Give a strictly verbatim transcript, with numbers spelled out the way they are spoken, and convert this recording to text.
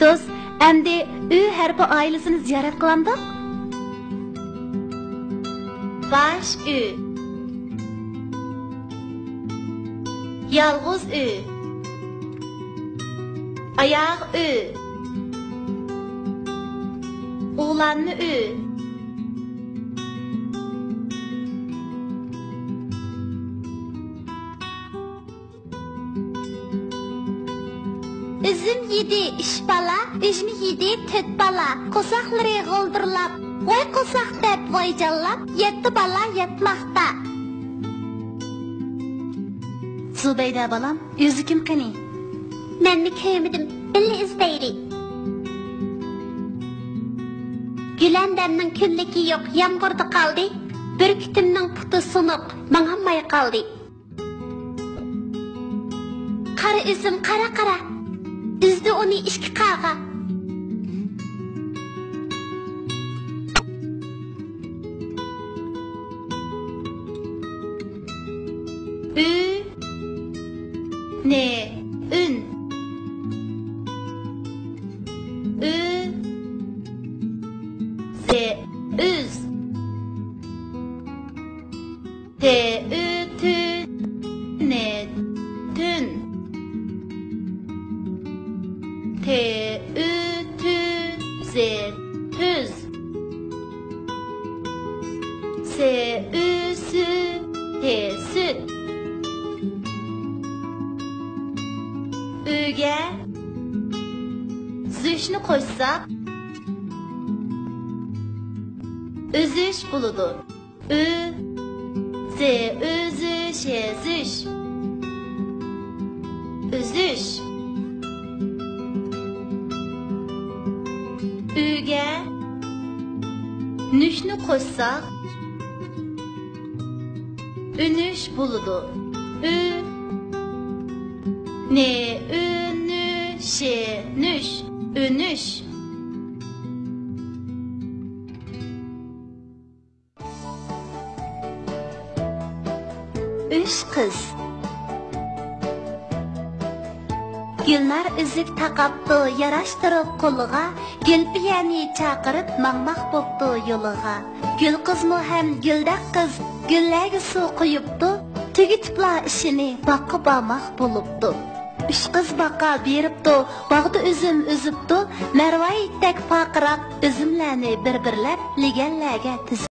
دوست، ئەمدى ئۆ ھەرپى ئائىلىسىنى زىيارەت قىلامدۇق؟ باش ئۆ. يالغۇز ئۆ. ئاياغ ئۆ. ئۇلانما ئۆ. ئۈزۈم يېدى ئۈچ بالا، ئۈجمە يېدى تۆت بالا. قورساقلىرى غولدۇرلاپ، ۋاي قورساق دەپ ۋايجانلاپ، يەتتە بالا ياتماقتا. زۇبەيدە بالام، ئۆزى كىم قېنى؟ مەنمۇ كۆرمىدىم، بىللە ئىزدەيلى. گۈلەندەمنىڭ كۈنلۈكى يوق، يامغۇردا قالدى. بۈركۈتۈمنىڭ پۇتى سۇنۇق، ماڭالماي قالدى. قارا ئۈزۈم، قارا، قارا. ئۈزدى ئۇنى ئىككى قاغا. ئۈ، نې، ئۈن. ئۈ، زې، ئۈز. تې، ئۈ، تۈ، نې، تۈن. تې، ئۈ، تۈ، زې، تۈز. سې، ئۈ، سۈ، تې، سۈت. ئۈگە زۈشنى قوشساق، ئۈزۈش بولىدۇ. ئۈ، زې، ئۈ، زۈ، شې، زۈش. ئۈزۈش. ئۈگە نۈشنى قوشساق، ئۈنۈش بولىدۇ. ئۈ، نې، ئۈ، نۈ، شې، نۈش. ئۈنۈش. ئۈچ قىز. گۈلنار ئۈزۈك تاقاپتۇ ياراشتۇرۇپ قولىغا، گۈلپىيەنى چاقىرىپ ماڭماق بوپتۇ يولىغا. گۈل قىزمۇ ھەم گۈلدەك قىز گۈللەرگە سۇ قۇيۇپتۇ، تۈگىتىپلا ئىشىنى باغقا بارماق بولۇپتۇ. ئۈچ قىز باغقا بېرىپتۇ، باغدا ئۈزۈم ئۈزۈپتۇ، مەرۋايىتتەك پارقىراق ئۈزۈملەرنى بىر-بىرلەپ لېگەنلەرگە تىزىپ.